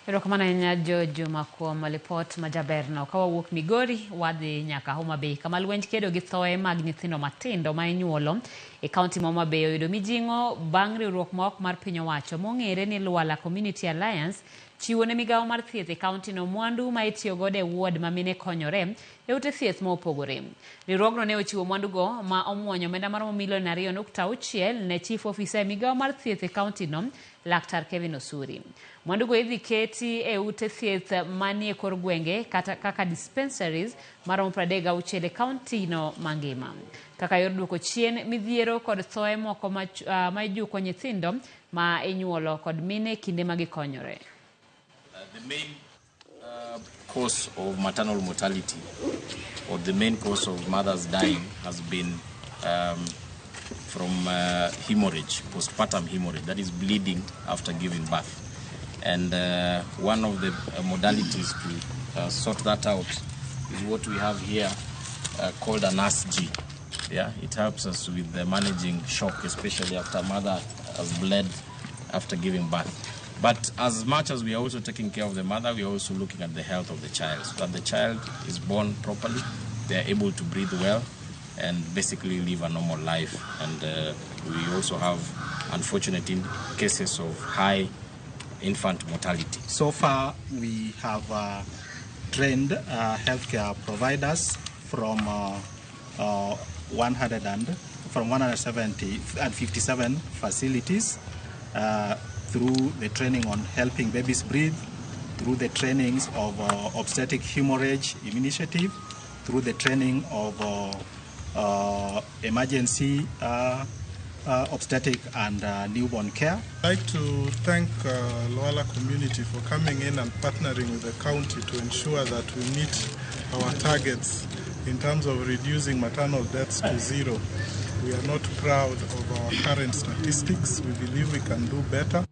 Erokamano ahinya Jo Juma kuom lipot majaberno. Ka wawuok Migori, wadhi nyaka Homa Bay kama lwenj kedo gi thoe mag nyithindo matindo ma inyuolo e kaunti ma Homa Bay oyudo mijing'o bang' riwruok ma ok mar piny owacho mong'ere ni Lwala Community Alliance chiwo ne migawo mar thieth e kauntino mwandu ma itiyo godo e ward ma mine konyore e ute thieth ma opogore. Riwruogno ne ochiwo mwandugo ma omuonyo omenda maromo milion 2.6 ne chief officer e migawo mar thieth e kauntino Laktar Kevin Osuri. Mwandugo idhi keti e ute thieth manie kor gwenge kata kaka dispensaries maromo 36 e kauntino mangima. Kaka yor duoko chien midhiero kod thoe moko ma, ma ijuko nyithindo ma inyuolo kod mine kinde ma gikonyore. The main cause of maternal mortality or the main cause of mothers dying has been from hemorrhage, postpartum hemorrhage, that is bleeding after giving birth. And one of the modalities to sort that out is what we have here called an ASG. Yeah, it helps us with managing shock, especially after mother has bled after giving birth. But as much as we are also taking care of the mother, we are also looking at the health of the child, so that the child is born properly, they are able to breathe well, and basically live a normal life. And we also have unfortunate cases of high infant mortality. So far, we have trained healthcare providers from 100 and from 170 and 57 facilities through the training on helping babies breathe, through the trainings of obstetric hemorrhage initiative, through the training of emergency obstetric and newborn care. I'd like to thank Lwala community for coming in and partnering with the county to ensure that we meet our targets in terms of reducing maternal deaths to zero. We are not proud of our current statistics. We believe we can do better.